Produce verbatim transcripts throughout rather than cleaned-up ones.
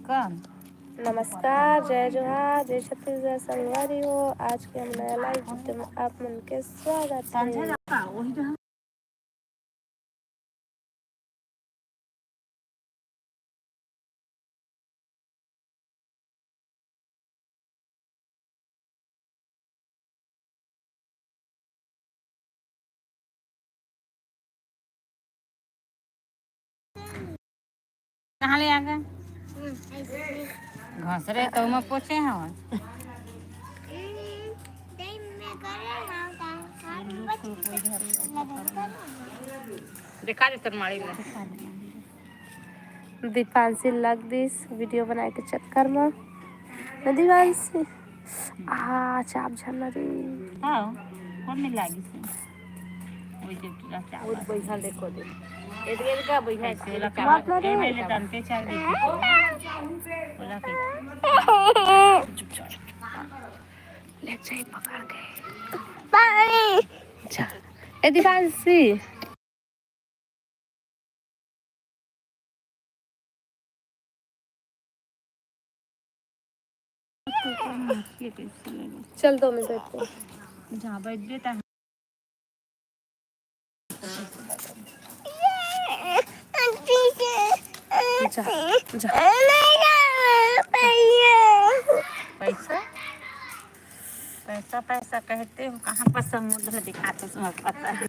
कौन? नमस्कार, जय जोहार, जय छत्तीसगढ़ संगवारी हो। आज के हम नया live video में आप मन के स्वागत है। कहाँ ले आ गए? घसरे तो मैं पोछे हवं। देखा दे तोर माड़ी में। दीपांशी लग दिस video बनाए के चक्कर में। ना दीपांशी? आ, चाप झरना रे। हाँ, कौन नहीं लागी से? वही जो पूरा चाप। बहुत बढ़िया देखो दे। एरियल का बढ़िया ऐसे वाला चाप। चाप ना रे। मैं ले जानते चार देखी। बोला के। ले जाए पकड़ के। पानी। चल। ए दीपांशी। चल दो मिनट बैठ के। जा, बैठ बेटा। जा, जा। पैसा, पैसा, पैसा कहते हो, कहाँ पर समुद्र दिखाते तुम्हें पता है?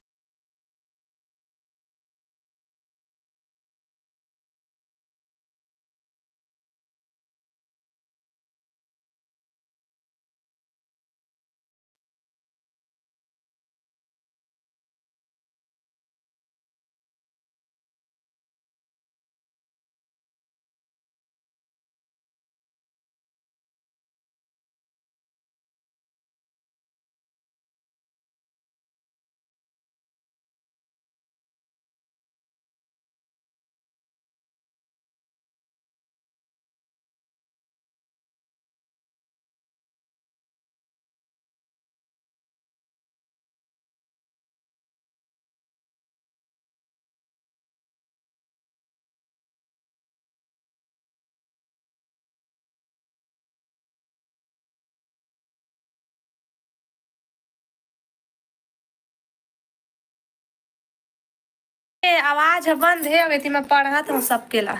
ए, आवाज ह बंद हे, अउ एती मैं पढ़त हूँ सबके ला।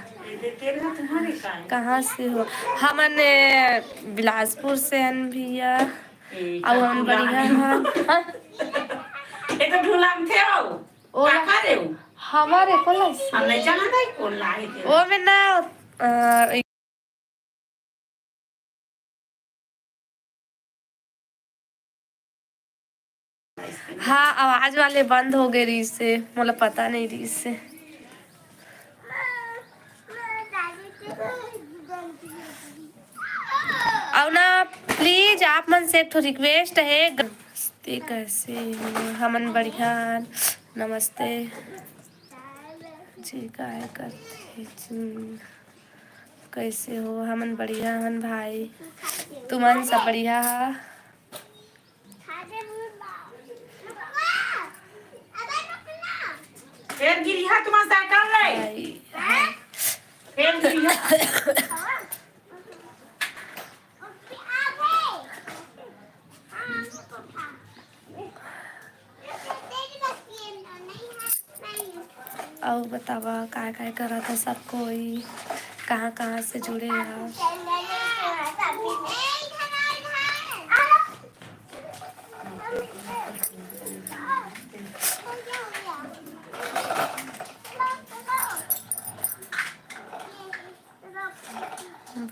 कहाँ से हो? हमन, ए, बिलासपुर से हन भैया। अउ हमन बढ़िया हन। हाँ? ये तो ढुलाम थे हो। ओला। काका रे हो? हमारे कोला से। हम नहीं जानत है कौन ला है तेरा। ओ में ना, अ, हाँ, आवाज वाले बंद हो गए रहिस हे, मोला पता नहीं रहिस हे। अउ ना, please, आप मन से एक ठो request हे, ग-, नमस्ते, कैसे हो? हमन बढ़िया, नमस्ते जी, काय करथे जी? कैसे हो? हमन बढ़िया हन भाई, तुमन सब बढ़िया हा? फेर गिरिहा तुम्हार साइकिल रे। हाय, हाय। फेर गिरिहा। अउ बतावा, काय काय करत हे सब कोई, कहाँ कहाँ से जुड़े हा?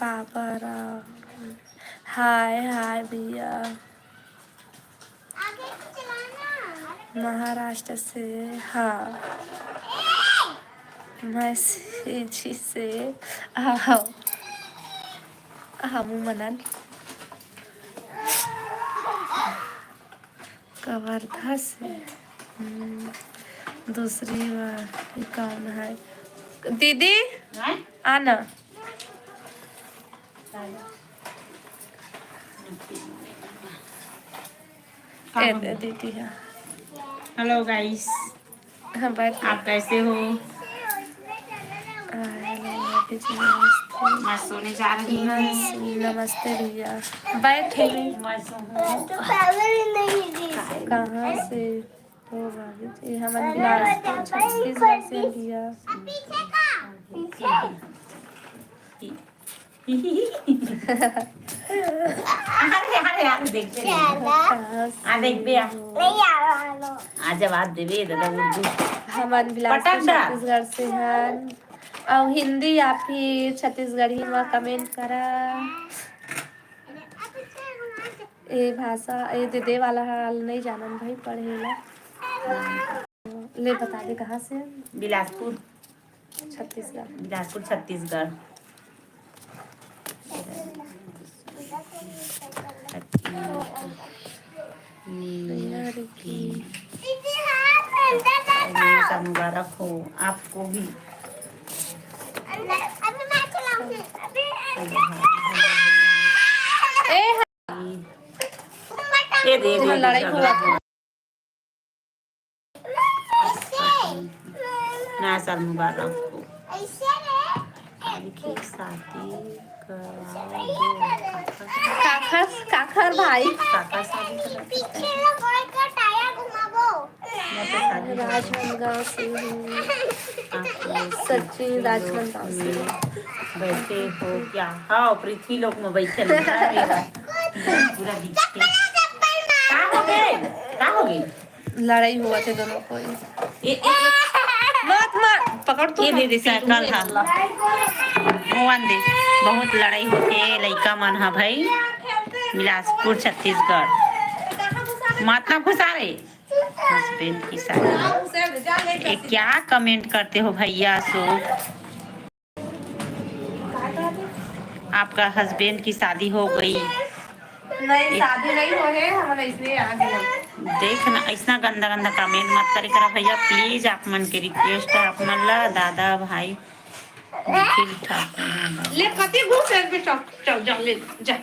बाबा राम। हाय, हाय भैया। महाराष्ट्र से, हाँ। मैं सीधी से, हाँ, हाँ। हमू मनन। कवर्धा से, हम्म, दूसरी बार, ये कौन है? दीदी, हैं? आना। ए, ए, दीदी, हाँ। Hello guys। हाँ, बात आप कैसे हो? हाँ, hello, अभी जी नमस्ते। मैं सोने जा रही हूँ। नमस्ते भैया, बैठे। मैं सोऊँ। कहाँ से? ओ बाबू जी, हमन बिलासपुर, छत्तीसगढ़ से भैया। अरे, अरे, अरे, देख बे। कहाँ से आ, देख बे, आ। हो? आ, जवाब देबे, दादा, उर्दू। हमन बिलासपुर, पटक डाल। छत्तीसगढ़ से हन। अउ हिंदी या फिर छत्तीसगढ़ी में कमेंट करा। ए भाषा, ए दे, दे वाला हाल नहीं जानन भाई पढ़ेला। ले बता दे कहाँ से? बिलासपुर। छत्तीसगढ़। बिलासपुर, छत्तीसगढ़। यार की। नया साल मुबारक हो आपको भी। ए, ये दे, ये दे, लड़ाई हुआ था। नया साल मुबारक हो। काली की शादी करवा दो। काखर, काखर भाई। काखर शादी करवा दो। मैं तो शादी राजनांदगांव से हूँ। आप लोग सचिन राजनांदगांव से। बैठे हो क्या? हाँ, पृथ्वी लोक में बैठे हैं। अरे वाह। पूरा दिखते। का हो गए? का हो गए? लड़ाई हुआ थे दोनों को। ए, ए, ए। मत मार, पकड़ तू। ये दे दे साइकिल, हाँ। मोहन दे, बहुत लड़ाई होथे लइका मन ह भाई। बिलासपुर, छत्तीसगढ़। मत ना घुसा रे। हस्बैंड की शादी। ये क्या कमेंट करते हो भैया सो? आपका हस्बैंड की शादी हो गई? नहीं, शादी नहीं हो है, हम इसलिए आ गए। देख ना, ऐसा गंदा गंदा कमेंट मत करे करा भैया, प्लीज। आप मन के रिक्वेस्ट है, आप मन ला दादा भाई निखिल ठाकुर। ले, कति घूस है, चल, चल, जा, ले, जा।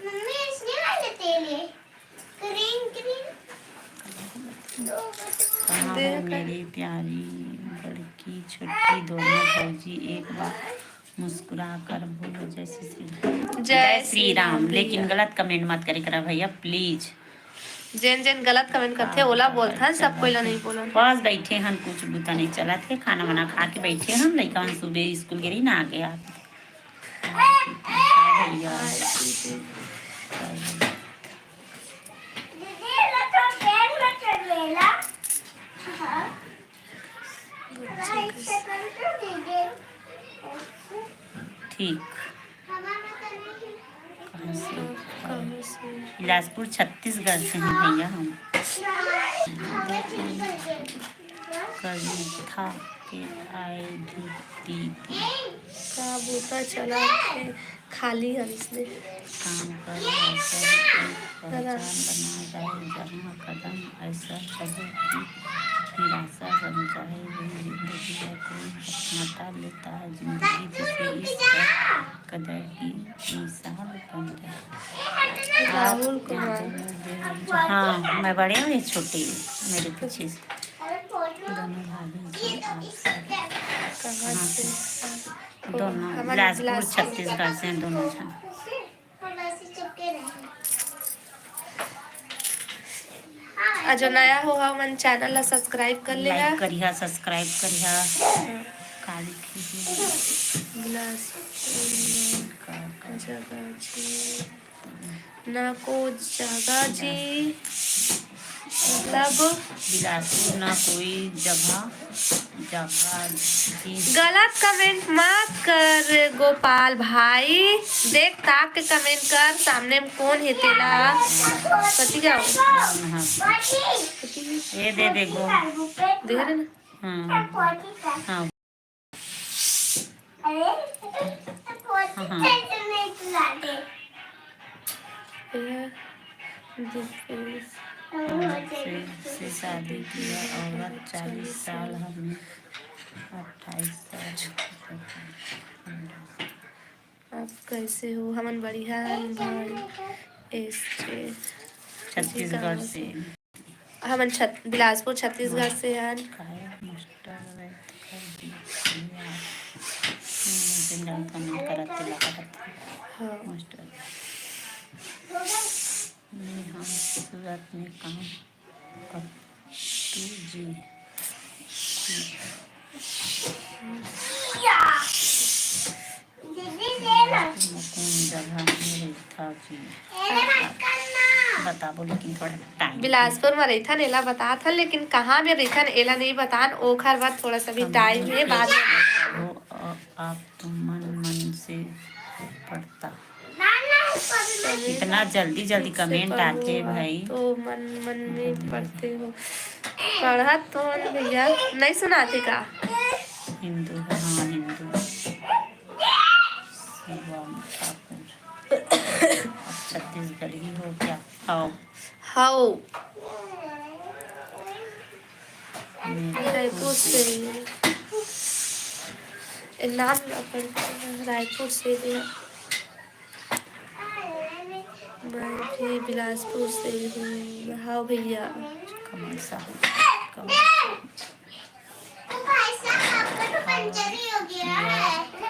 मम्मी, इसने वाले तेल है। Green, green. कहाँ हो मेरी प्यारी बड़की छोटकी दोनों भौजी, एक बार मुस्कुरा कर बोलो जय श्री श्री राम। जय श्री राम। लेकिन गलत कमेंट मत करे करा भैया, प्लीज। जेन जेन गलत कमेंट करथे, ओला बोलथन, सब कोई ला नहीं बोलन। बस बैठे हन, कुछ बुता नहीं चलत हे, खाना वाना खा के बैठे हन, लइका मन सुबह स्कूल गे रही ना, आ गया। भैया। ठीक। कहाँ से? बिलासपुर, छत्तीसगढ़ से हैं भैया हम। कविता के आई डी दीदी। का बूता चला के खाली हन इसने। काम कर, ऐसा एक पहचान बना रहे, जहाँ कदम ऐसा चले कि निराशा बन जाए। ये जिंदगी है, कोई मता लेता है जिंदगी, जिसे इस कदर की मिसाल बन जाए। राहुल कुमार। हाँ, मैं बड़े हूँ, ये छोटे हैं, मेरे पीछे से। दोनों भाभी जी, आप सब कहाँ से? दोनों हमारे बिलासपुर, बिलासपुर। छत्तीसगढ़ से हैं दोनों जन। आ जो नया हो, हमन चैनल ला सब्सक्राइब कर लेहा। लाइक करिहा, सब्सक्राइब करिहा। हाँ। काली खीसी। बिलासपुर में का, का। जगह जी। ना को जगह जी, मतलब बिलासपुर ना कोई जगह, जगह जी। गलत कमेंट मत कर गोपाल भाई, देख ताक के कमेंट कर, सामने में कौन है तेला। कति जाओ। हाँ। ये दे दे गो। देख रहे ना? हाँ। हाँ। अरे, हाँ, हाँ। से, से शादी किया औरत चालीस साल, हमें अट्ठाईस साल। आप कैसे हो? हमन बढ़िया हन भाई। एस जे छत्तीसगढ़ से। हमन छत-, बिलासपुर, छत्तीसगढ़ से हन। काय मास्टर रहे तो कर दी, यार। हम्म, general comment करत ते लगा रहत। हाँ। मास्टर। मैं हम सूरत में काम करतू जी। बिलासपुर में कौन जगह में रहिथव जी? बताबो, लेकिन थोड़ा time। बिलासपुर में रहिथन, एला बतात हन, लेकिन कहाँ में रहिथन, एला नहीं बतान। ओखर बाद थोड़ा सा भी comment time हे, बाद में। वो, अ, आप तुमन मन से पड़ता। इतना जल्दी जल्दी comment आथे भाई। तो मन मन में पढ़ते हो। पढ़त तो हन भैया, नहीं सुनाते का? हिंदू, हाँ, हिंदू। शिवम ठाकुर। आप छत्तीसगढ़ी हो क्या? हव। हव। रायपुर से। ए, नाम अपन रायपुर से भी है। मैं भी बिलासपुर से हूँ। हाँ भैया। कमल साहू, कमल।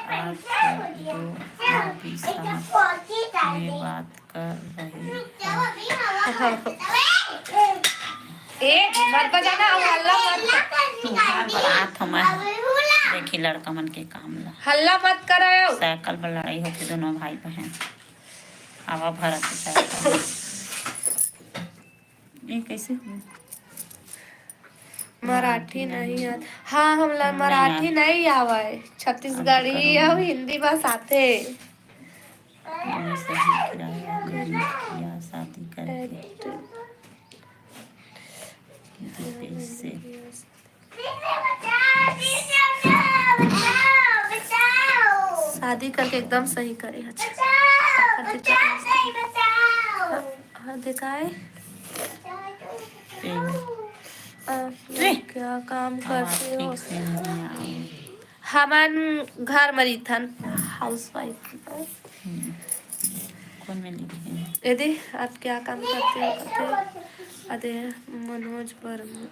आज दो भाभी साहब में बात कर रहे हैं। ए, मत बजाना, अब हल्ला मत कर। तुम्हार बरात हमर। देखी लड़का मन के काम ला। हल्ला मत करो। साइकिल पर लड़ाई होती दोनों भाई बहन। हवा भरत के साइकिल। ये कैसे हुआ? मराठी नहीं आत। हाँ, हमला नहीं मराठी आत। नहीं आवे। छत्तीसगढ़ी अब करो। अउ हिंदी बस आथे। मैंने सही किराया गरीब किया शादी करके। एट। कितने पैसे? शादी करके एकदम सही करे। अच्छा। हाँ, हाँ, दिखाए। आप लोग क्या काम करते हो? हमन घर म रहिथन, हाउसवाइफ। हम्म। कौन में लिखे हैं? यदि आप क्या काम करते हो, करते हो? अदे मनोज वर्मा।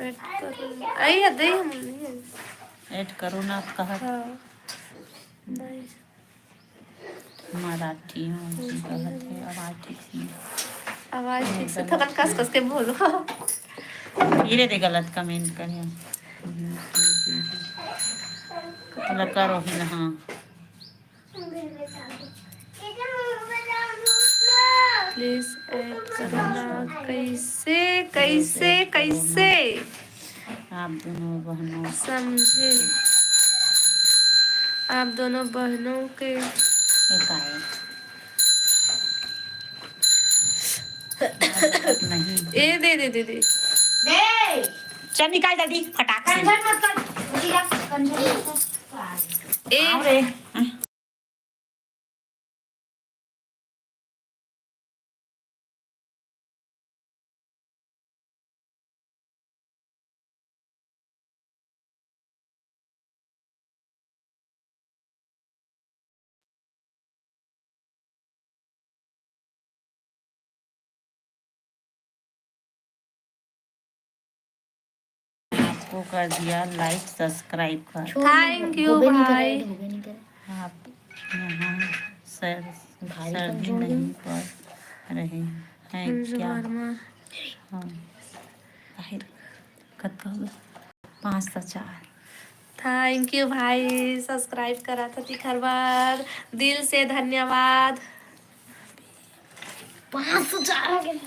ऐड करो। आई है, दे हम नहीं है। ऐड करो ना, आप कहा। हाँ। नहीं। मराठी हूँ, जी कहत है, आवाज ठीक से नहीं। आवाज ठीक से, थोकन कस कस के बोलो। धीरे दे गलत comment करे। मतलब करो ही ना, हाँ। Please add करो ना। कैसे, कैसे, कैसे? आप दोनों बहनों समझे। आप दोनों बहनों के एक आए। नहीं। ए, दे, दे, दे, दे। दे। चल निकाल जल्दी, फटाक से। कंझन मत कर, बुढ़िया, कंझन मत कर। ए। आओ रे। आपको कर दिया like, subscribe कर। Thank you भाई। आप यहाँ सर, भारी सर्दी कमजोर नहीं है। पड़ रही है क्या? हाँ। कतका हो गया? पाँच सौ चार। Thank you भाई, subscribe करा था तिखर बर, दिल से धन्यवाद। पाँच सौ चार हो गए।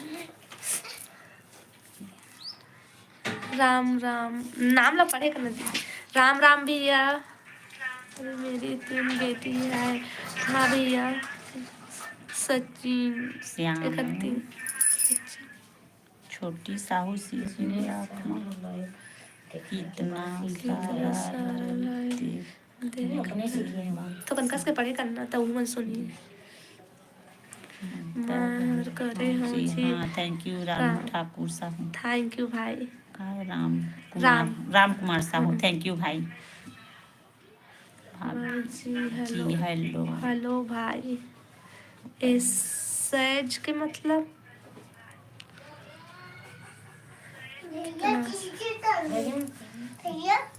राम राम, नाम ला पढ़े करना दीदी। राम राम भैया। अरे मेरी तीन बेटी है। हाँ भैया। सचिन। श्याम। एक तीन। छोटी साहू सीखी आप। कितना सारा देख। तो कन कस के पढ़े करना, तो उमन सुनी। मार करे हो जी। हाँ, thank you Ram Thakur Sahu. Thank you भाई। का राम कुमार, राम। राम कुमार साहू, thank you भाई। भाभी जी, hello। Hello भाई। ए सैज के मतलब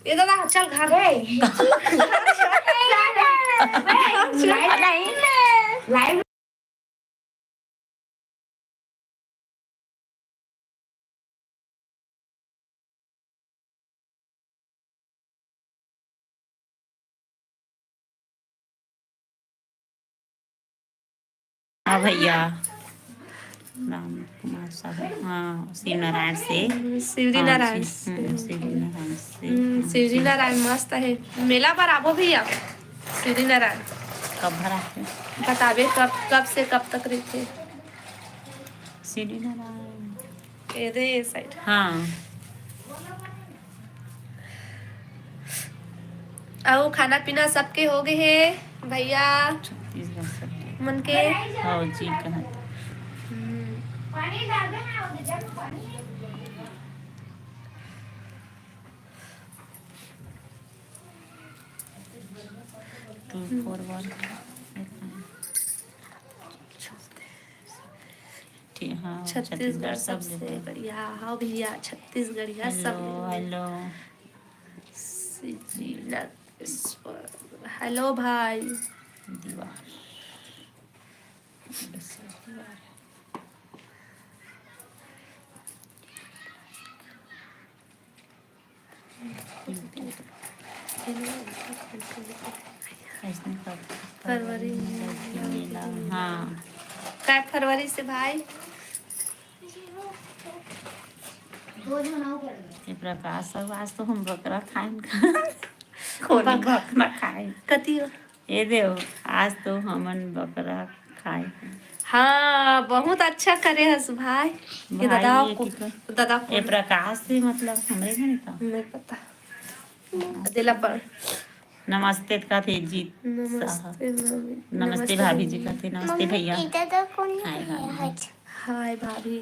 ये दादा, चल घर। हाँ भैया, राम कुमार साहू, हाँ, शिव नारायण से। शिवरी हाँ, नारायण शिव-, से। हम्म, शिवरी नारायण से। हम्म, हाँ, शिवरी जी। नारायण मस्त है। मेला पर आबो भैया, शिवरी नारायण। कब भर आते? बताबे कब, कब से कब तक रहते। शिवरी नारायण। ए रे side। हाँ। अउ खाना पीना सबके हो गए हे भैया? छत्तीसगढ़ सबके। मन के? हाँ जी, कहत। हम्म। Two four one। ठीक, हाँ, छत्तीसगढ़ छत्तीसगढ़ सब सबसे जगह। बढ़िया। हाँ भैया, छत्तीसगढ़िया सब hello, जगह। Hello। सीजी नरेश्वर। Hello भाई। दीवार। फरवरी में लड़की मेला, हाँ। कै फरवरी से भाई? ये प्रकाश सब, आज तो हम बकरा खाएन का। कोनी बक- बकरा खाए। कति हो? ए देव, आज तो हमन बकरा खाए हन। हाँ, बहुत अच्छा करे हस भाई। ये भाई, दादा ये को, की कर-, दादा को। ए प्रकाश से मतलब हमरे घर का? नहीं पता। देला पर। नमस्ते कथे जीत नमस्ते साहब। भाभी। नमस्ते नमस्ते भाभी जी भाभी। कथे, नमस्ते भैया। इधर तो कौन हाय, है? हाय, हाय। हाय भाभी।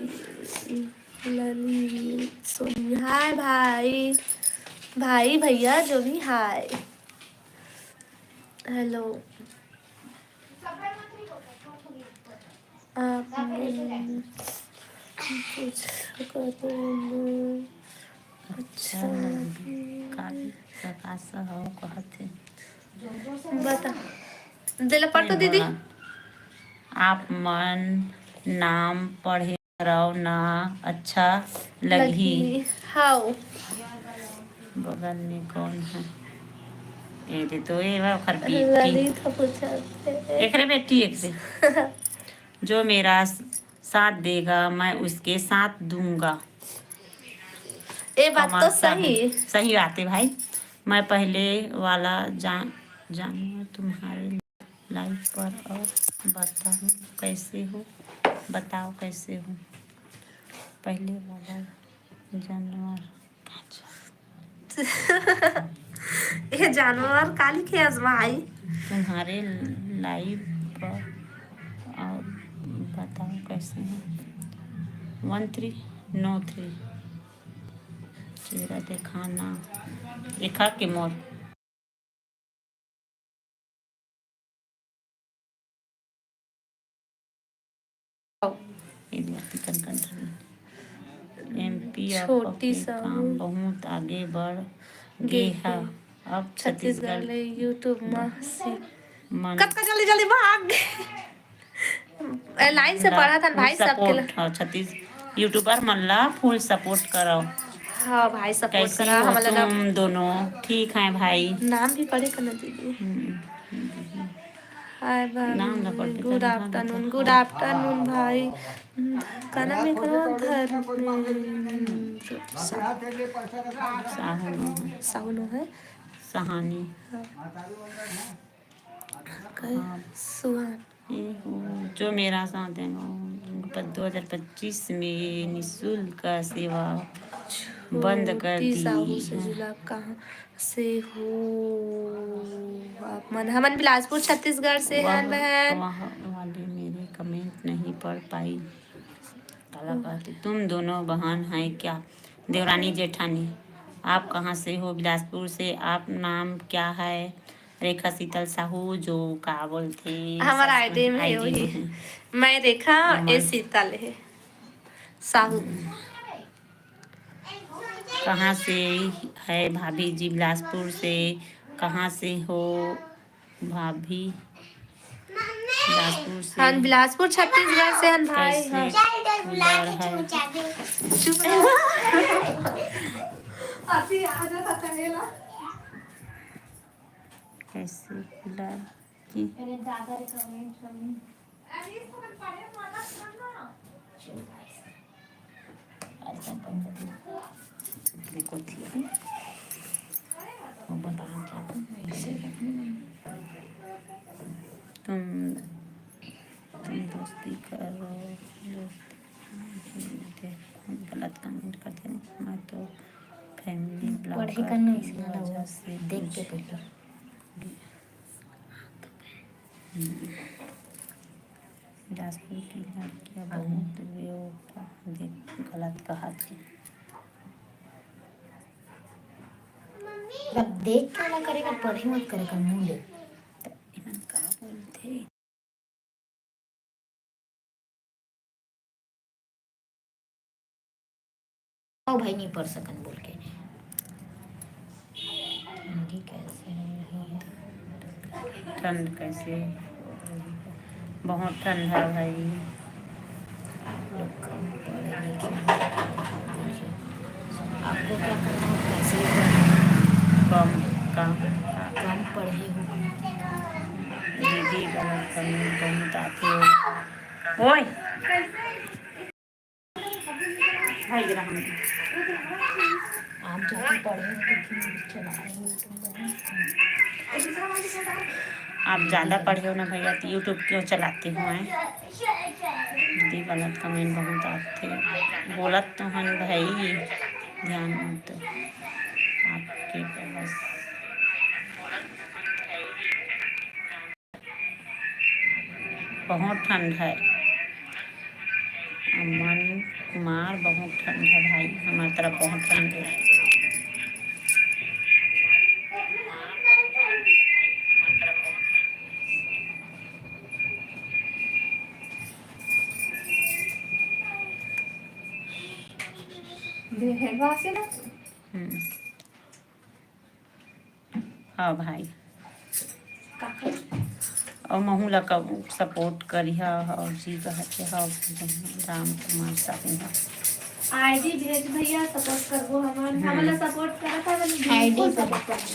लली सोनी, हाय भाई। भाई भैया जो भी हाय। Hello। आप मन कुछ करो ना। अच्छा, अच्छा लगे। काली प्रकाश हो कहत हे। बता। देला पर तो ए दीदी। बड़ा। आप मन नाम पढ़े करव ना, अच्छा लगही। लगही। हाव। बगल में कौन है? ए दे तो, ए बा ओकर बेटी। ललित ह पूछत हे। एकरे बेटी, एकरे। जो मेरा साथ देगा, मैं उसके साथ दूंगा। ए बात तो कमाल साहब। सही। सही बात है भाई। मैं पहले वाला जान, जानवर तुम्हारे live पर और बताओ कैसे हो, बताओ कैसे हो। पहले वाला जानवर। ये जानवर काली के आजमा आई। तुम्हारे live पर और बताओ कैसे हो। One three no three। चेहरा दिखाना। देखा के मोर। एमपी छोटी साहू। काम बहुत आगे बढ़ गे हे। अब छत्तीसगढ़ ले YouTube मा सी। कतका जल्दी जल्दी भाग। ए, line से पढ़त हन भाई, सबके ला। हाँ, छत्तीस YouTuber मन ला full support करव। हाँ भाई, support करव हमन ला। तुम दोनों ठीक है भाई? नाम भी पढ़े करना दीदी। हम्म। Hi भाभी, good afternoon, good afternoon भाई। हम्म, का नाम है करो? धर्मेंद्र साहू। साहू नो है। सहानी। हाँ। सुहान। जो मेरा साथ है, दो हज़ार पच्चीस में निशुल्क सेवा बंद कर दी। साहू से जुला कहाँ से हो आप मन? हमन बिलासपुर, छत्तीसगढ़ से हन बहन। वाले मेरे comment नहीं पढ़ पाई। काला कहते, तुम दोनों बहन हैं क्या? देवरानी जेठानी। आप कहाँ से हो? बिलासपुर से। आप नाम क्या है? रेखा शीतल साहू, जो का बोलथे, हमर ID में है। मैं रेखा, ए शीतल है साहू। कहाँ से है भाभी जी? बिलासपुर से। कहाँ से हो भाभी? बिलासपुर से। हाँ, बिलासपुर छत्तीसगढ़ से हन भाई। कैसे हाँ। कूलर है? चुप रहो। कैसे कूलर की? देखो ठीक है, वो बताना चाहता हूँ, ऐसे तुम, तुम दोस्ती करो, दोस्ती, गलत कमेंट करते हैं, मैं तो फैमिली ब्लॉगर पढ़े का नहीं की सुना था वो, वजह से देख के कुछ पढ़िए। हम्म। बिलासपुर की लड़कियां बहुत बेवफा, देख, गलत कहा थी। अब देख के ना करे का, पढ़े मत करे का, मुंह ले। त इमन का बोलथे? ओ भाई, नहीं पढ़ सकन बोल के। हिंदी कैसे है? ठंड कैसे? बहुत ठंड है भाई। आप लोग कम पढ़े लिखे हैं। आपको क्या करना है, कैसे ही करना है। कम, कम। कम पढ़े हो। दीदी गलत कमेंट बहुत आते हो। ओए। भाई गिरा हमने। आप जो कि पढ़े हो तो क्यों चला रहे हो YouTube? आप ज़्यादा पढ़े हो ना भैया, तो YouTube क्यों चलाते हो, हैं? दीदी गलत कमेंट बहुत आते, बोलत तो हन भाई, ध्यान मत दो आपके पास। बहुत ठंड है। अमन कुमार, बहुत ठंड है भाई, हमारी तरफ बहुत ठंड है। हम्म। हाँ भाई। अउ महू ला कब सपोर्ट करिहा, हव जी कहत हे, हव राम कुमार साहू ह। आईडी भेज भैया, सपोर्ट करबो हमन। हम्म। हमन ला सपोर्ट करत हव, आईडी बिल्कुल पर। सपोर्ट करबो।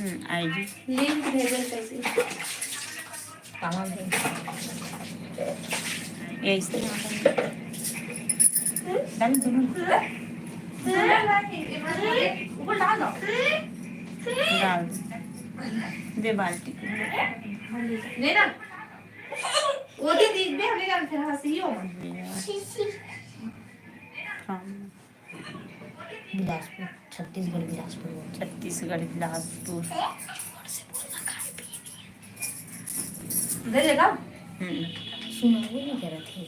हम्म, आईडी। लिंक भेजल कैसे? कामा भेज। ये इस तरह। डाल दोनों। ऊपर डाल दो। डाल दे बाल्टी। ले ना। वो दे, दे, दे, हमने डाल के रहा, सही हो। हाँ। बिलासपुर, छत्तीसगढ़ बिलासपुर। छत्तीसगढ़ बिलासपुर। दे देगा? हम्म। सुनाई नहीं करत हे।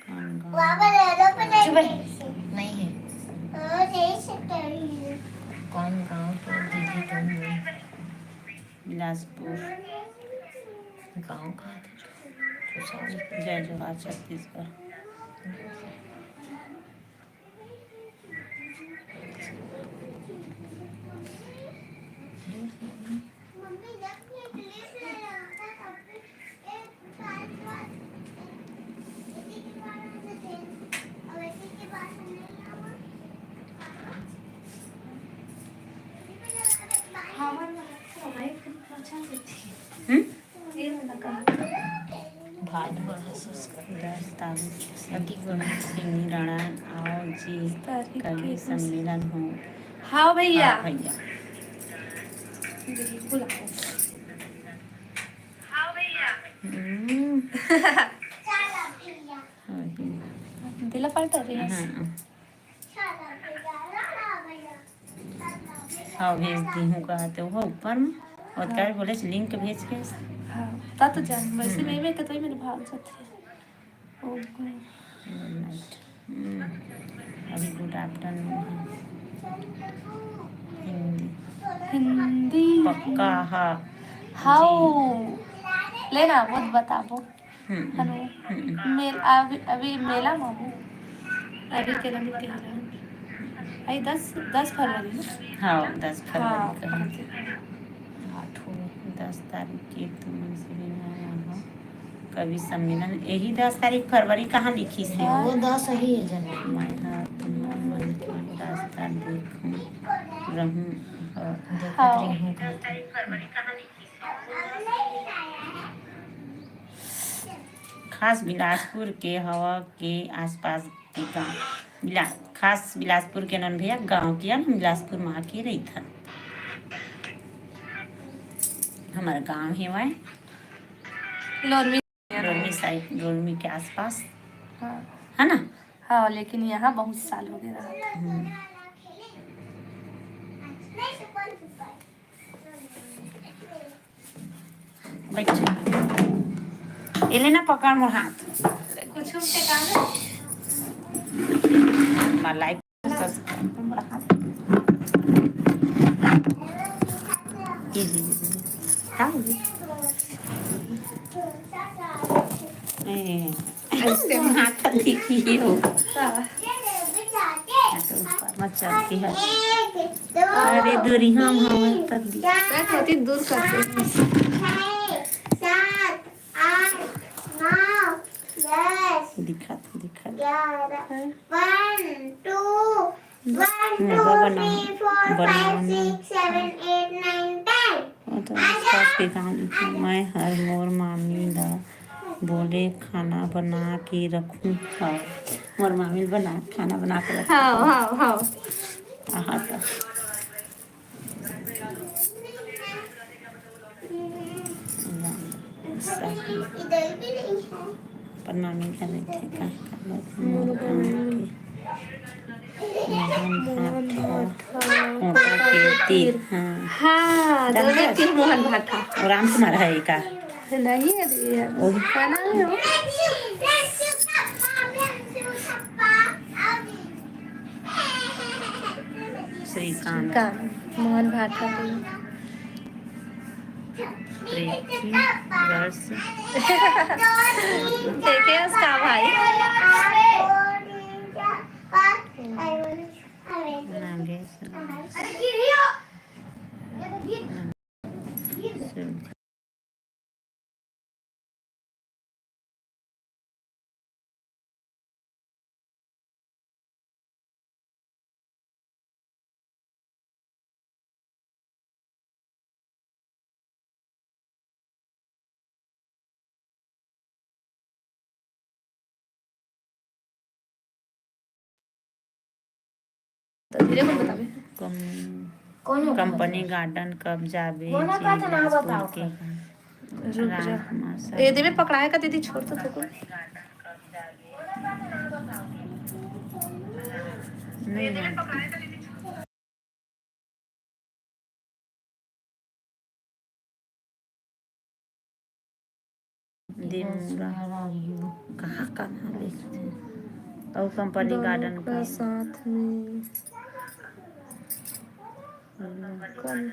कौन गाँव? चुप है। नहीं है। कौन गाँव के दीदी तुम हो? बिलासपुर। गाँव कहाँ थे? खुशहाल। जय जोहार छत्तीसगढ़। हम्म? भात बड़ा सुस्त। दस तारीख से सिंगराड़ा आओ जी, कवि सम्मेलन हो। हाँ भैया। हाँ भैया। बिल्कुल आओ। हम्म। वही। दिला पाल्टा रही है। हाँ। हाँ, भेज दी हूँ कहा तो वो ऊपर में। और हाँ। तार बोले लिंक भेज के। हाँ, ता तो जान। वैसे हम्म। मैं, मैं कतई मेरे भाग जाते हैं। ओके। गुड नाइट। हम्म, अभी गुड आफ्टरनून है। हिंदी। हिंदी। पक्का हा। हाउ। जी। ले ना, वो बताबो। हम्म, हेलो। हम्म। मेल-, अभी, अभी मेला में हूँ। अभी तेला नहीं तिहार है। अभी दस, दस फरवरी ना? हाँ, दस फरवरी हाँ, का है। हाँ। आठ हो, दस तारीख के तुमन से भी नया हो। कवि सम्मेलन, यही दस तारीख फरवरी कहाँ लिखिस हे? वो दस ही है जनवरी। मैं हा तुम्हर मन के रास्ता देखूं, रहूं और देखत हाँ। रहूं कहत। खास बिलासपुर के हवा के आसपास के गांव, बिला-, खास बिलासपुर के नन भैया गांव के, हम बिलासपुर में आके रहिथन। हमार गांव हेवय लोरमी। लोरमी साइड, लोरमी के आसपास, हाँ। है ना? हाँ, लेकिन यहाँ बहुत साल हो गए रहा। हम्म। बैठ। एले ना पकड़ मोर हाथ। कुछ उनके काम है? हमार लाइफ। ये, ये, ये, ये। हाँ, ये। ए, ऐसे हाथ दिखी हो। हाँ। तो ऊपर मत चढ़ के है। अरे, दूरी हम हवा कर दी। मैं कहती दूर कर दे। सात, आठ, नौ, दस, दिखत, दिखत। ग्यारह। One, two, one, hmm, two, बना-, थ्री, फोर, फाइव, बनाना। Six, seven, eight, nine, ten. वो तो आसपास के गाँव में। मैं हर मोर मामी ला बोले, "खाना बना के रखूं।" हाँ, मोर मामी बना, खाना बना के रखूं। हाँ, हाँ, हाँ। आहा, तो। प्रणामी करे थे का, का, मोहन भाठा, कोटा के तीर, हाँ। हाँ, जानते दोनों हैं? तीर मोहन भाठा। और राम कुमार है का? नहीं, अरे, वही। क्या नाम है वो? श्रीकांत। श्रीकांत, मोहन भाठा के। प्रीति, रस। देखे उसका भाई। नागेश। तो धीरे बोल बताबे। कम-, कौन हो कंपनी गार्डन कब जाबे? कौन हो जी, का तो नाम बिलासपुर बताओ के का? रुक जा। राम कुमार साहू। ए, देवे पकड़ाए का दीदी, छोड़ तो थको। नहीं जानती। देमुरा। कहाँ का नाम लिखते हैं? और कंपनी दोनों गार्डन का का। साथ में। कल।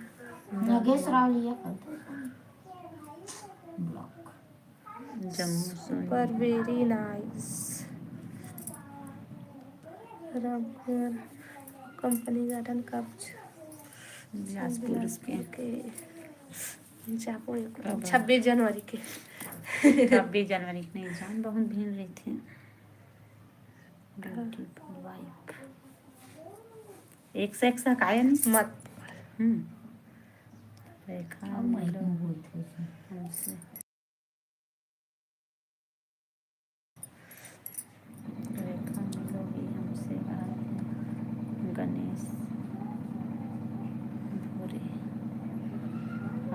नागेश राव लिया करते हैं। ब्लॉक। जम्मू सुन। Super, very nice। Rampur company garden कब? बिलासपुर के। के। जाबो एक बार। अब छब्बीस जनवरी के। छब्बीस जनवरी के नहीं जान, बहुत भीड़ रहिथे। Beautiful wife। एक से एक से काय नहीं? मत। हम्म। रेखा अब मैं मिलो। हमसे। रेखा मिलो भी हमसे बात। गणेश भूरे।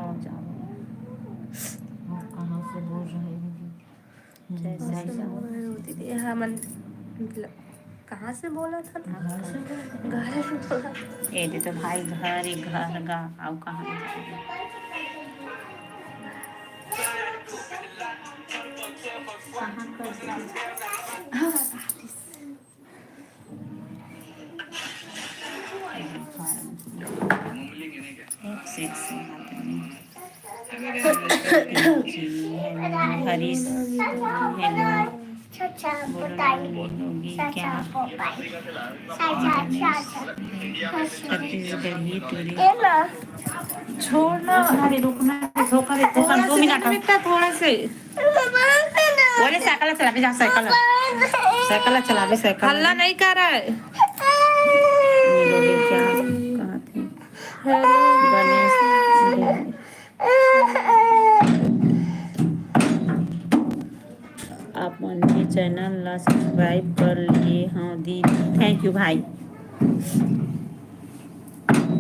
आओ जाओ। वो कहाँ से बोल रहे हैं दीदी? जय साईं राम। दीदी, हाँ, मन, मतलब, कहाँ से बोला था ना? घर से बोला। घर से बोला। ए दे तो भाई, घर ही घर गा, आओ कहाँ से? कहाँ कर दे? हाँ, एक से एक से आदमी। जी, है। हरीश, hello। बोलो ना, बोलोगी क्या? छत्तीसगढ़ी टूरी। छोड़ ना। रुकना रे, रुकना रे, धोखा रे, धोखा, दो मिनट। थोड़ा से। बोले साइकिल चलाबे, जा साइकिल। साइकिल चलाबे, साइकिल। हल्ला नहीं कर रहा है। बोलोगी क्या? कहाँ थे? गणेश। आप मन के चैनल ला सब्सक्राइब कर लिए हव दीदी, thank you भाई।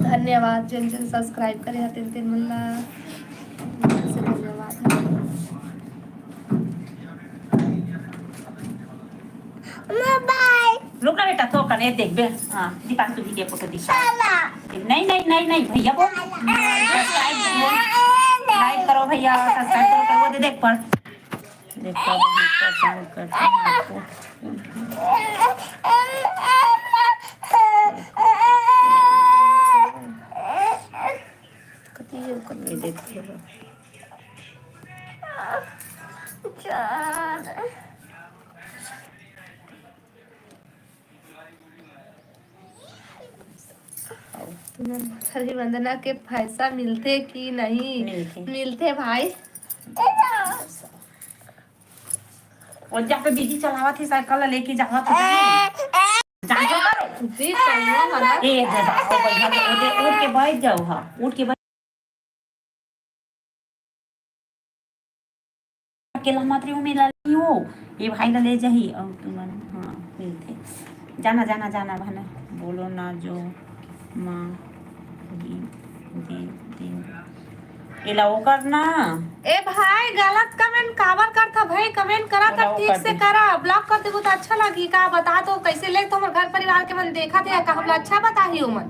धन्यवाद, जेन जेन सब्सक्राइब करे हव तेन तेन मन ला दिल से धन्यवाद। रुक ना बेटा, तो कने देख बे। हाँ, दीपांशु दीदी के फोटो दिखा। नहीं, नहीं, नहीं, नहीं, भैया बोल। सब्सक्राइब करो, लाइक करो भैया, सब्सक्राइब करो, वो दे देख पर। देखो, बहुत पसंद करते हैं आपको। ये देखो। तुमन मौसरी वंदना के पैसा मिलथे कि नहीं? मिलथे। मिलथे भाई। और जाके दीदी चलावत ही साइकिल ला लेके जावत ही। जान दो करो। जी, कहियो ना। ए, दे दो, ओ भैया, ओ दे, उठ के बैठ जाओ, हाँ, उठ के बैठ। अकेला मत रहो, मेला नहीं हो, ये भाई ला ले जाही। और तुमन, हाँ, मिलथे। जाना, जाना, जाना, भाना। बोलो ना जो माँ दी, दी, दी। एला ओकर ना। ए भाई, गलत कमेंट काबर करथा भाई? कमेंट करा त ओला ठीक ओकर से दे। करा, ब्लॉक कर देबो त अच्छा लगही का? बता तो कैसे ले तो हमर घर परिवार के मन देखत हे का, हमला अच्छा बताही ओमन।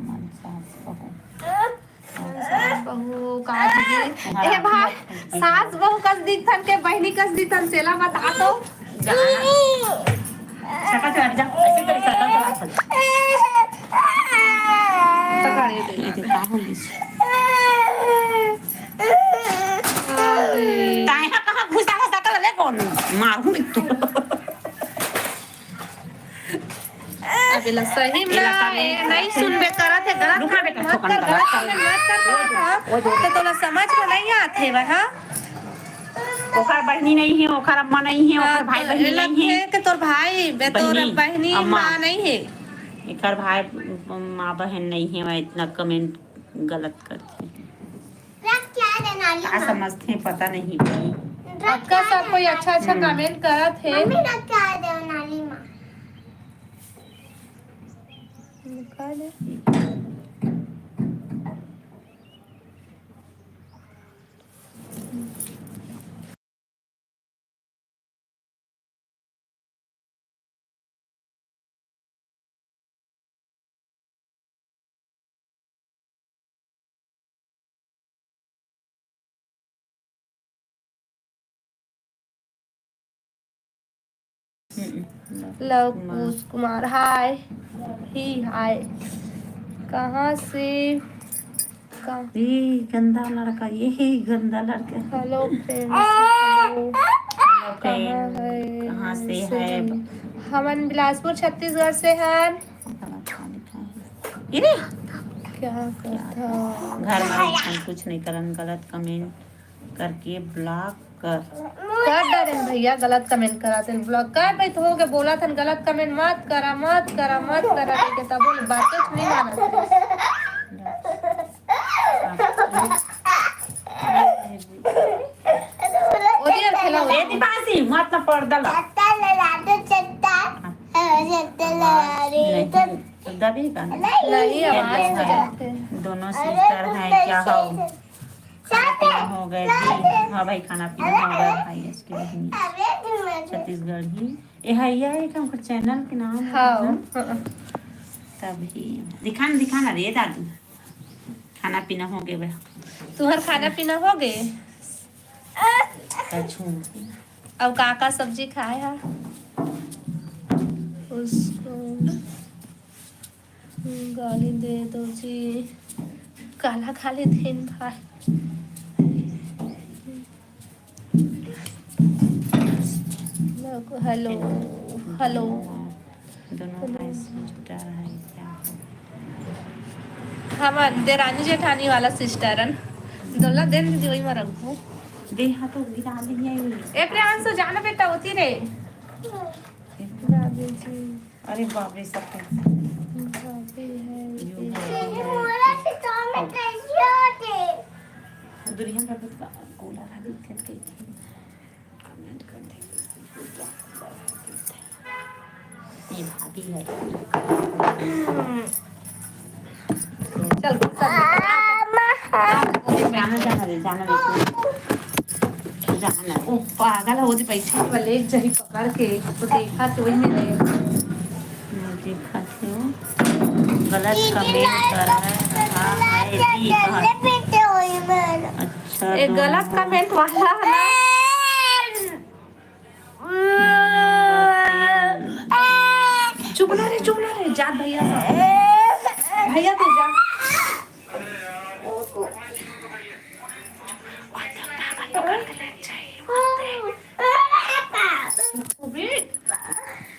मन सास बहू। सास बहू का दीदी? ए भाई, सास बहू कस दिखथन के बहिनी कस दिखथन, तेला बता तो। सकल चला जा, ऐसे करे, सकल चला। पकड़ ये दे। ये का बोलिस? अरे। ताहे कहाँ घुसा घुसा कर ले कौन? मारूंगी तो। अब एला सही में एला ना, सही ए, नहीं सुनबे करत हे, गलत रुक ना बेटा, मत कर, गलत मत कर, मत कर। तो तोला समझ में नहीं आत हे, हाँ? ओकर बहिनी नहीं हे, ओकर अम्मा नहीं हे, ओकर हाँ, भाई तो बहिनी एला नहीं हे। फेंक के तोर भाई, बे तोर बहिनी, बहिनी, अम्मा। माँ नहीं हे। एकर भाई, माँ बहन नहीं हे, मैं इतना कमेंट गलत करते हैं। रख क्या देना ली का माँ? समझते हैं, पता नहीं भाई। रख अतका क्या सब कोई देना अच्छा अच्छा ली? हम्म। कमेंट करत हे। मम्मी रख क्या देना ली माँ? का दे? हम्म, लव कुश कुमार, हाय। ही हाय। कहाँ से? का? ये गंदा लड़का, ये ही गंदा लड़का। Hello friends, hello. हेलो कहाँ फ्रेंड, है? कहाँ से है? हमन बिलासपुर, छत्तीसगढ़ से हन। ये रे। क्या करता? घर में हम कुछ नहीं करन, गलत कमेंट करके ब्लॉक कर। कर डरेन भैया, गलत कमेंट करातेन, ब्लॉक कर भाई। तो हो गए, बोला थन गलत कमेंट मत करा, मत करा, मत करा, ठीक है, तब वो बातें नहीं माना। ओदी अकेला ए दीपांशी, मत ना पर्दा ला। नहीं, तो दबी का नहीं। नहीं, आवाज तो जाते। दोनों सिस्टर हैं, क्या हो? खाना पीना हो गए जी? हाँ भाई, खाना पीना हो गया भाई, इसकी बहनी छत्तीसगढ़ ही। ए, है, यह एक हमको चैनल के नाम है हाँ, ना? हाँ। तभी दिखा ना, दिखा ना रे दादू, खाना पीना हो गया भाई। तुम्हार खाना पीना हो गए? कछू। अब का का सब्जी खाए हा? उसको गाली दे दो जी, काला खाली दिन भर। Hello, hello. दोनों का सिस्टर है क्या? हमन देरानी जेठानी वाला सिस्टर हन। दोला देन दीदी वही में रखबो। दे, हाँ तो गिरा दे, ये एक रे अंशु, जाना बेटा, होती रे। दादी जी। अरे बाप रे, सब कैसे? भाभी है। यो भाभी है। दुल्हन का कुछ गोला था, देख के। कमेंट कर दे। ये भाभी है। चल, गुस्सा मत कर। जाना, जाना दे, जाना दे तू। जाना। ओ, पागल हो जी, बैठे वाले एक जरी पकड़ के, तो देखा तो वही में ले। मैं देखा तो गलत कमेंट कर रहा है। हाँ, है भी, हाँ। अच्छा, एक गलत कमेंट वाला है ना। चुप ना रे, चुप ना रे, जा भैया से। भैया तो जा।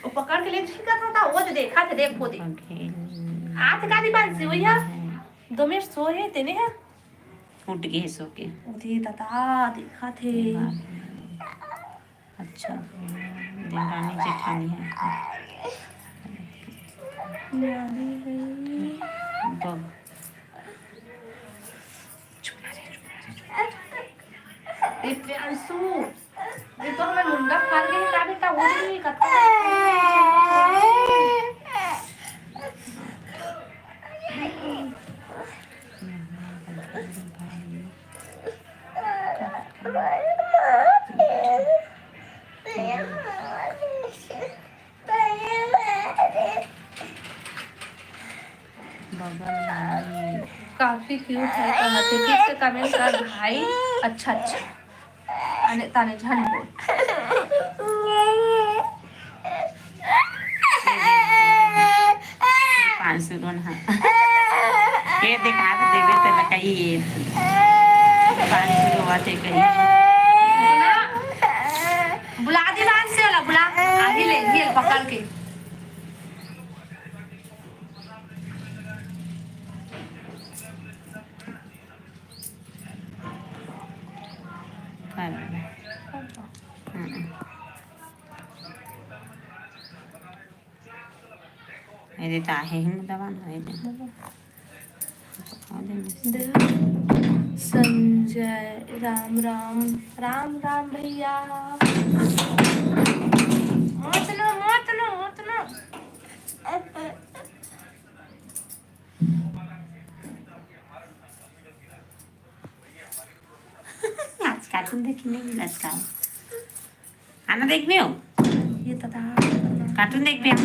वो पकड़ के ले, ठीक है, था, वो जो देखा थे, देख, वो देख। हाथ का दीवान से, वही है। दो मिनट सोए तेने है। उठ गए सो के। उठे दादा, देखा थे। अच्छा, देवरानी जेठानी है। बब। ए, प्रियांशु, ये तो हमर मुंडा फाड़ गए का बेटा, वो नहीं, कत्ता। काफी क्यूट है, कहा थे, ठीक से कमेंट कर भाई। अच्छा, अच्छा। अने ताने झन बोल। पाँच सौ रोन हा। ये देखा के देवे ते लकई ये। पाँच सौ रोवा ते कही। बुला दे बाहर से वाला, बुला। आगे ले, ये पकड़ के। अरे, त आहे ही दवा ना, ए दे। संजय, राम राम, राम राम भैया। मत लो, मत लो, मत लो। आज कार्टून देखने मिला था। खाना देखने हो? ये तो था। कार्टून देखने हो?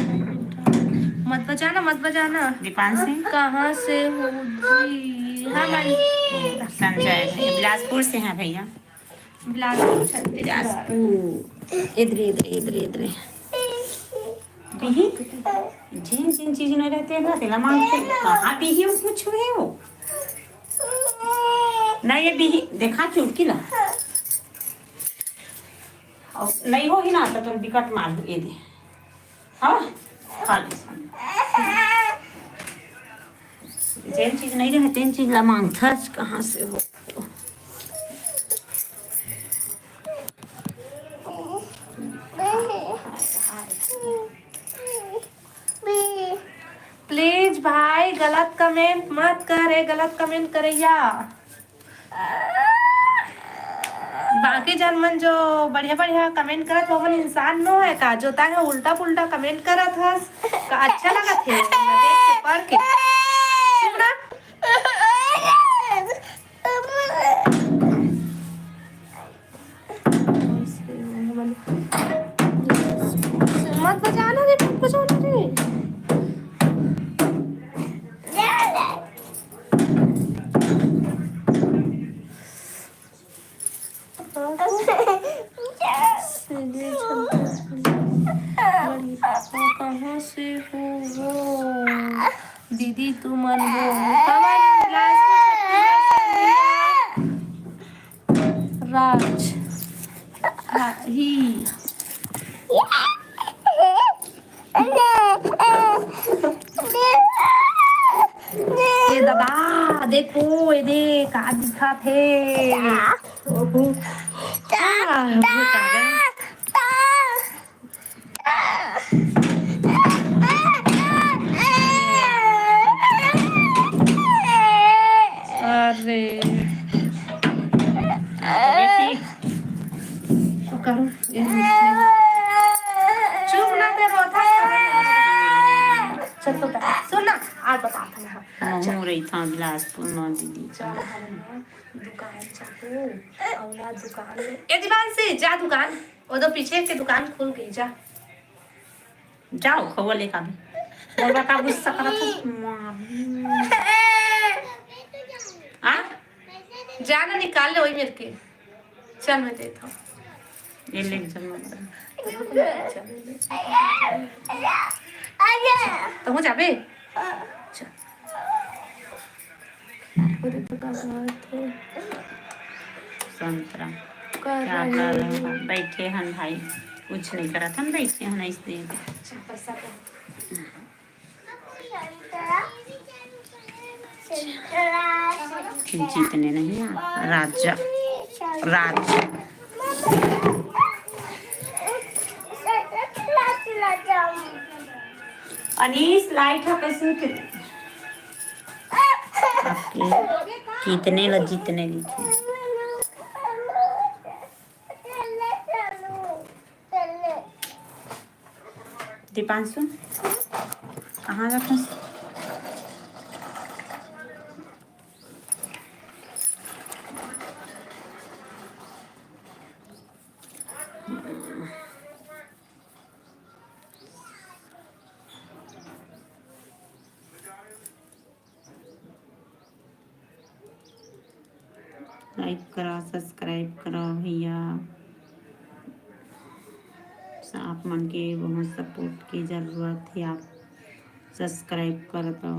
मत बजाना, मत बजाना। दीपांशी? कहाँ से हो जी? हाँ, भाई। संजय, बिलासपुर से हैं भैया। बिलासपुर, छत्तीसगढ़। बिलासपुर। इधर, इधर, इधर, इधर। बिही? जिन, जिन चीज नहीं रहते हैं, तेला मांगते हैं। कहाँ बिही हो, कुछ हुए हो? ना ये बिही, देखा चुटकी ना। और नहीं होही ना, तो तुम बिकट मार दो, ये दे। हाँ? खा ले। जेन चीज नहीं रहे, तेन चीज ला मांगथस, कहाँ से हो? प्लीज भाई, गलत कमेंट मत करे, गलत कमेंट करैया। बाकी जन मन जो बढ़िया बढ़िया कमेंट करत, वो मन इंसान नो है का? जो तांय उल्टा पुल्टा कमेंट करत हस का? अच्छा लगत हे देख के, पढ़ के? सुन ना। मत बजाना रे, मत बजाना रे। कहाँ से हो वो? दीदी, तू मन वो। हमन बिलासपुर, छत्तीसगढ़ से। राज। हा, ही। ए ददा, देखो, ए दे, का दिखत हे। ओहो। आ, हो का गे? अरे। अरे, ठीक। ओ करो, ये नीचे। चुप ना ते, रोता है। चल तो बता। सुन ना, आज बताता हूँ। हाँ, चल। हो रही था बिलासपुर नौ दीदी। चल, हम ना दुकान चाहू। और ना दुकान में। ए, दीवान से जा दुकान। वो तो पीछे के दुकान खुल गई, जा। जाओ, खउआ लेके आबे। मोर बा का गुस्सा करत हो? मार। आ? जा ना, निकाल ले वही मेरे के। चल, मैं देता हूँ। ये ले, चल, मैं तो हो जाबे। चल। अरे तो का बात है। संतरा। कर क्या रहे कर रहे हो? हो? बैठे हन भाई, कुछ नहीं करत हन, बैठे हन ऐसे। अच्छा, पैसा दे। जीतने नहीं आ, राजा, राज। अनीस, लाइट ह कैसे उतरे? आपके कितने ला जीतने लिखे? दीपांशु, कहाँ रखा? लाइक करो, सब्सक्राइब करो भैया, आप मन के बहुत सपोर्ट के जरूरत हे, आप सब्सक्राइब कर दो।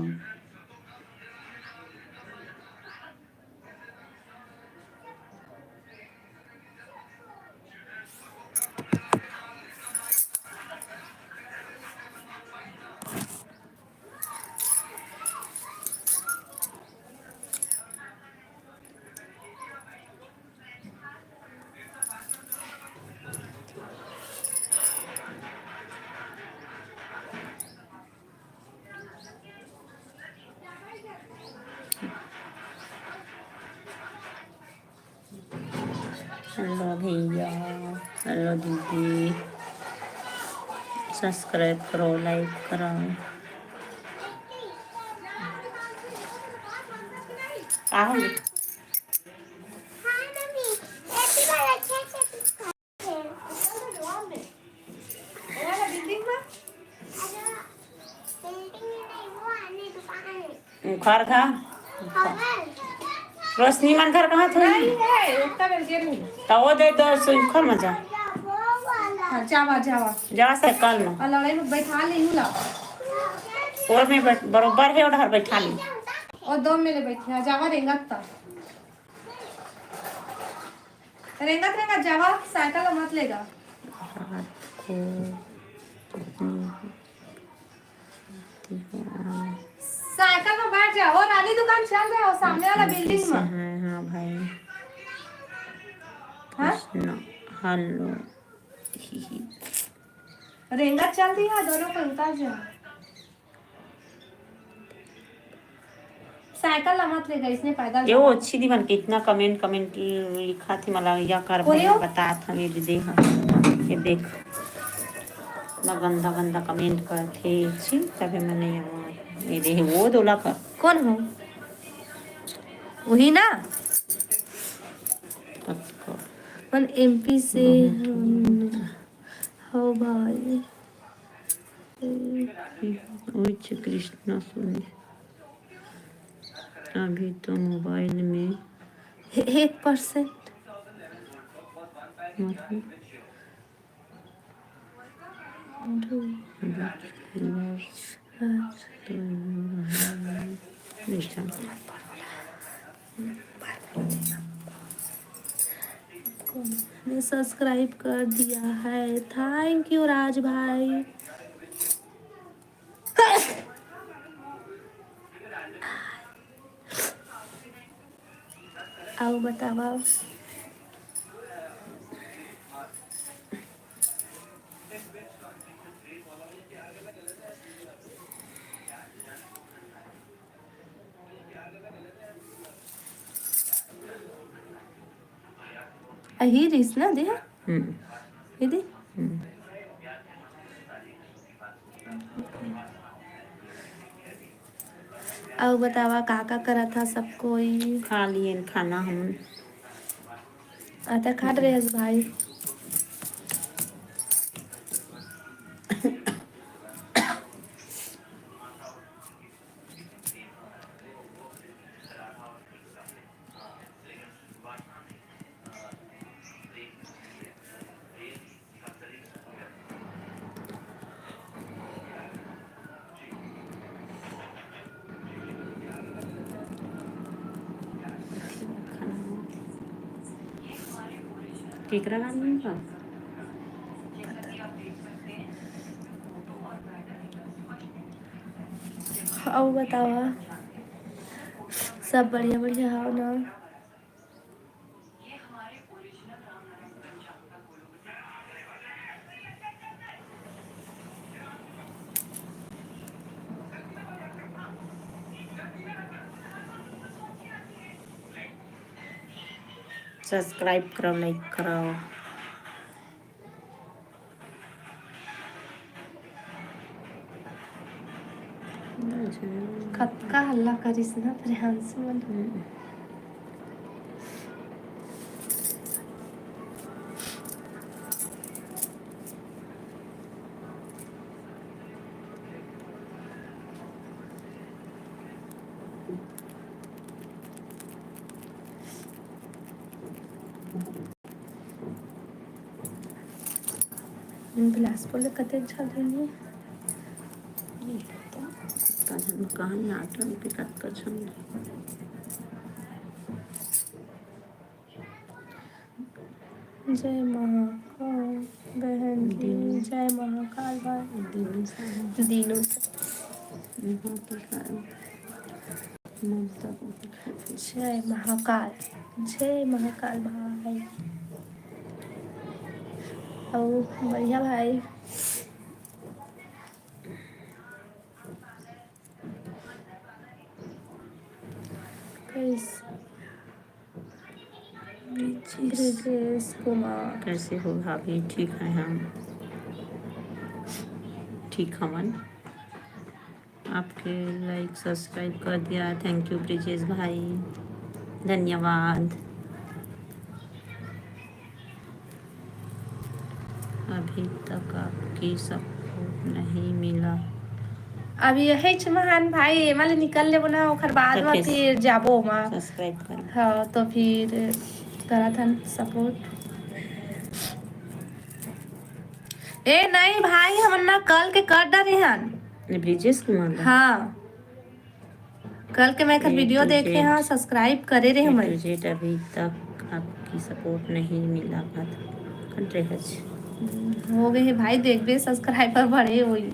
हेलो भैया, हेलो दीदी, सब्सक्राइब करो, लाइक करो। का होगे? उखर खा। रोशनी मन घर कहाँ थे? नहीं है, उत्तर में जेल में। तो वो दे दो, सो उखर में जा। हाँ, जावा, जावा। जावा साइकिल में। और लड़ाई में बैठा ले हूँ ला। और में बैठ-, बरोबर है, उधर बैठा ले। और दो में ले बैठी, हाँ, जावा रेंगत ता। रेंगत, रेंगत जावा, साइकिल मत लेगा। रात को कितनी साइकिल में बैठ जाओ, रानी दुकान चल रहे हो, सामने वाला बिल्डिंग में। हाँ, हाँ भाई। हाँ? कृष्णा, हेलो। रेंगत चल रही है, दोनों को उतार जाओ। साइकिल ला मत लेगा, इसने पैदल ये वो जाना। अच्छी दीवान कितना कमेंट, कमेंट लिखा थे, मला या कर कोने हो? बतात हवे दीदी, हाँ। ये देख, इतना गंदा, गंदा कमेंट करथे, छी, तबे मने यार, ये दे, वो दोला कर। कौन हो? वही ना? तब को। अपन एमपी से बहुत हम, हो भाई। ओए छे कृष्णा सुन, अभी तो मोबाइल में एक परसेंट। मतलब, सब्सक्राइब कर दिया है, थैंक यू राज भाई। अउ बतावा। अही रिस ना दे। हम्म। ये दे। हम्म। अउ बतावा, का का करत हा सब कोई? खा लियन खाना हम। आता खात रहे हस भाई। केकरा नाम नहीं बा? अउ बतावा, सब बढ़िया बढ़िया हव ना? सब्सक्राइब करव, लाइक करव। कतका हल्ला करिस ना प्रियांशु मन। हम्म। बिलासपुर ले कतेक झन रहिन? नहीं पता। कतका झन, कहाँ नाटन के कतका झन। जय महाकाल बहन जी, दीनू। जय महाकाल भाई। दीनू साहब। दीनू साहब। यहाँ पे का-, ममता को दिखा दे। जय महाकाल, जय महाकाल भाई। अउ बढ़िया भाई। कैस-, ब्रिजेश। ब्रिजेश कुमार। कैसे हो भाभी? ठीक है हम, ठीक हमन। आपके लाइक सब्सक्राइब कर दिया, थैंक यू ब्रिजेश भाई, धन्यवाद। अभी तक आपकी सपोर्ट नहीं मिला। अभी यही महान भाई एमा ले निकल लेबो ना, ओखर बाद तो में फिर फिर जाबो ओमा। सब्सक्राइब कर। हाँ, तो फिर करत हन सपोर्ट। ए नहीं भाई, हमन ना कल के कर डरे हन। ये ब्रिजेश कुमार ला? हाँ। कल के मैं एकर ए वीडियो टू देखे जेड। हाँ, सब्सक्राइब करे रहे ए हमन। टू जेड अभी तक आपकी सपोर्ट नहीं मिला बात कर रहे हज। हम्म, हो गए हे भाई, देखबे सब्सक्राइबर बढ़े होई।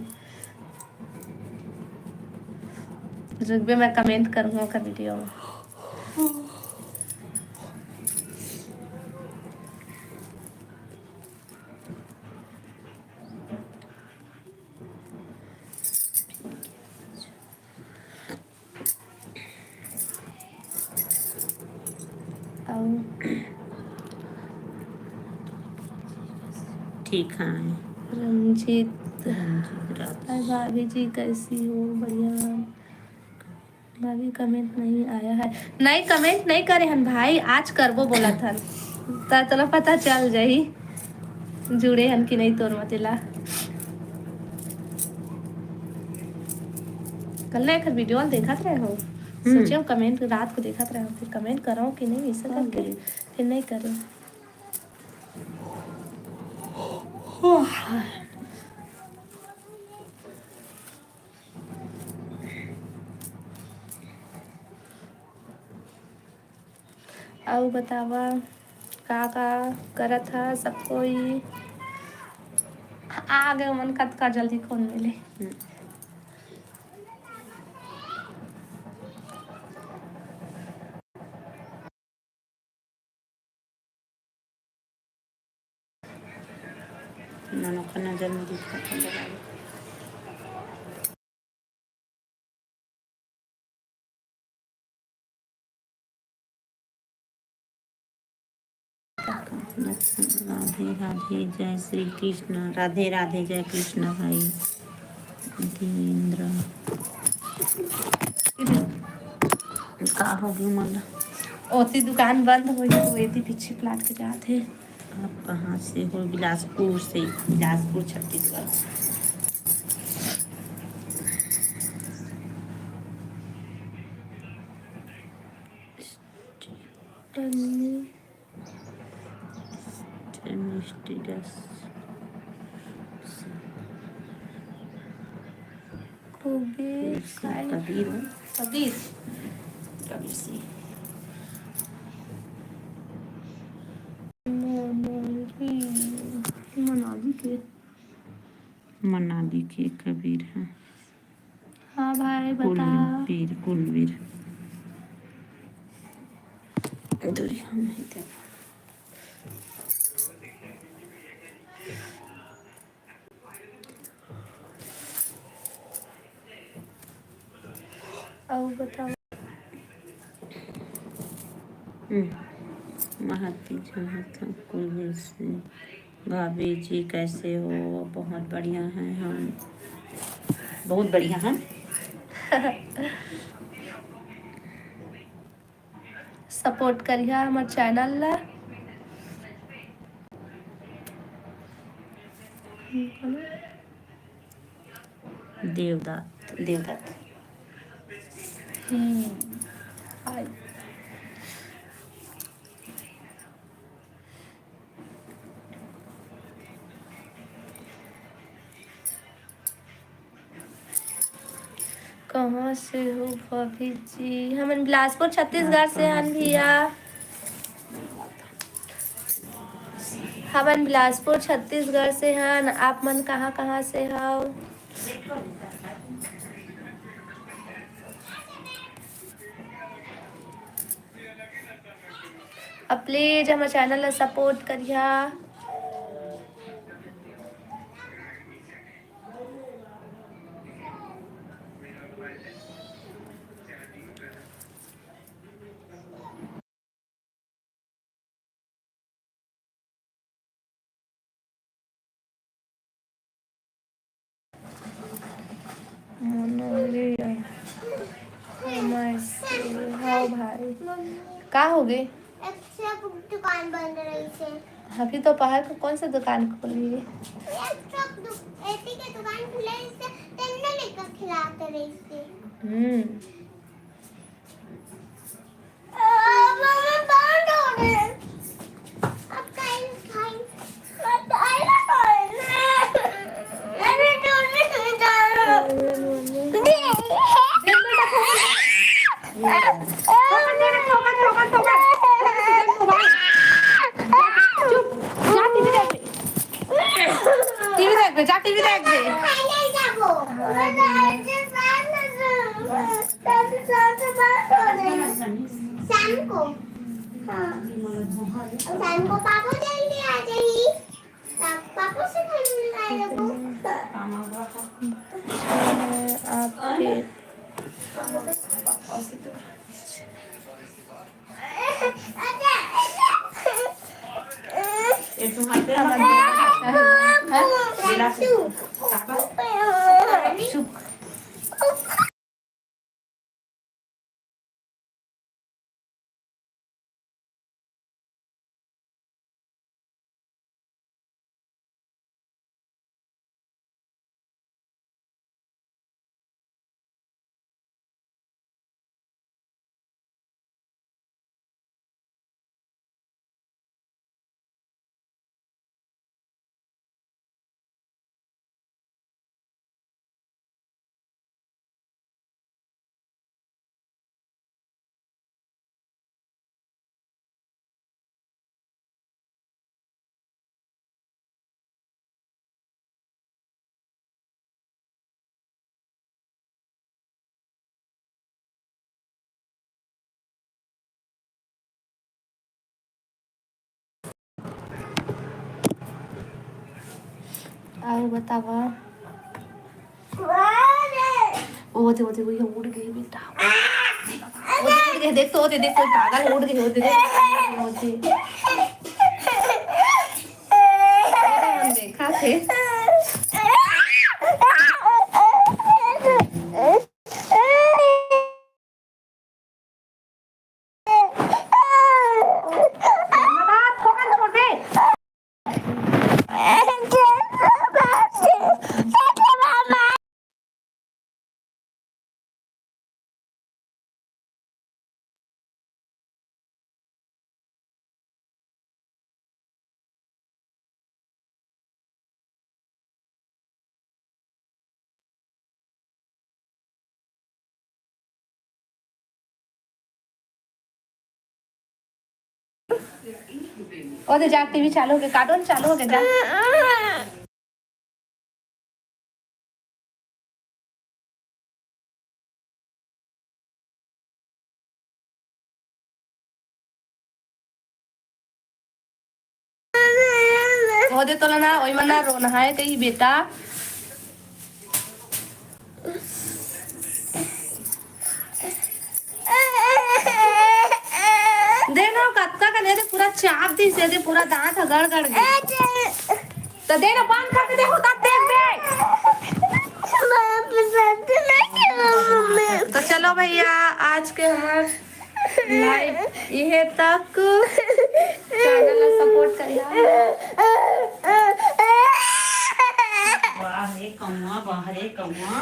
रुकबे, मैं कमेंट करूँगा ओकर वीडियो में। अउ ठीक है। रंजीत। रंजीत राज। हाय भाभी जी, कैसी हो? बढ़िया। भाभी, कमेंट नहीं आया है। नहीं, कमेंट नहीं करे हन भाई, आज करबो बोलत हन, त तोला पता चल जाही जुड़े हन कि नहीं तोर म तेला। कल ना एकर वीडियो ल देखत रहे हो, हम्म। सोचे हो कमेंट रात को देखत रहे हो, फिर कमेंट करो कि नहीं, ऐसा करके फिर नहीं करे। अउ बतावा, का का करत ह सब कोई? आ गए मन, कतका जल्दी कौन मिले। ननोखा नजर में दिखत हे। राधे राधे, जय श्री कृष्ण। राधे राधे, जय कृष्ण भाई। देवेंद्र। का हो गया मन? ओती दुकान बंद हो गई तो एती पीछे प्लाट के जात हे। आप कहाँ से हो? बिलासपुर से। बिलासपुर, छत्तीसगढ़। Stainless steel. कबीर। कबीर। कबीर। कबीर सिंह। मनाली के। मनाली के कबीर ह। हाँ भाई, बता। कुलवीर, कुलवीर। दूरी हम नहीं थे। अउ बताओ। हम्म, महती जहाँ था कुलवीर सिंह। भाभी जी कैसे हो? बहुत बढ़िया हैं हम। बहुत बढ़िया हैं। सपोर्ट करिहा हमर चैनल ला। देवदत्त, देवदत्त। हम्म, हाय। कहाँ से हो भाभी जी? हमन बिलासपुर छत्तीसगढ़ से हन भैया। हमन बिलासपुर छत्तीसगढ़ से हन। आप मन कहाँ कहाँ से हव? अब प्लीज हमर चैनल ला सपोर्ट करिहा। मनोहरी, हाँ भाई। का हो गए? एक सब दुकान बंद रही से। अभी दोपहर को कौन सा दुकान खोली? एक सब दु-, एती के दुकान खुले से, तेन्ने लेकर खिलाते रही से। हम्म। टीवी देख बे, जा टीवी देख बे। शाम को। हाँ। शाम को पापा जल्दी आ जाइए। पापा से खाना लाए वो। आपके अउ बतावा। ओ दे, ओ दे, ओ दे, उड़ गे बेटा। ओ दे, उड़ गे, देख तो, ओ दे, देख तो, पागल उड़ गे, ओ दे, देख, ओ दे। देखा थे। ओ दे जा, टीवी चालू होगे, कार्टून चालू होगे, जा। ओ दे तोला ना, ओई मन ना रोना है कहीं बेटा। दे ना, कतका कन दे, पूरा चाप दिस दे, पूरा दांत ह गड़ गड़ गे। त दे ना, बंद करके देखो, तब देख बे। तो चलो भैया, आज के हमर लाइव इहे तक। चैनल ला सपोर्ट करिहा। वाह रे कौआ, वाह रे कौआ।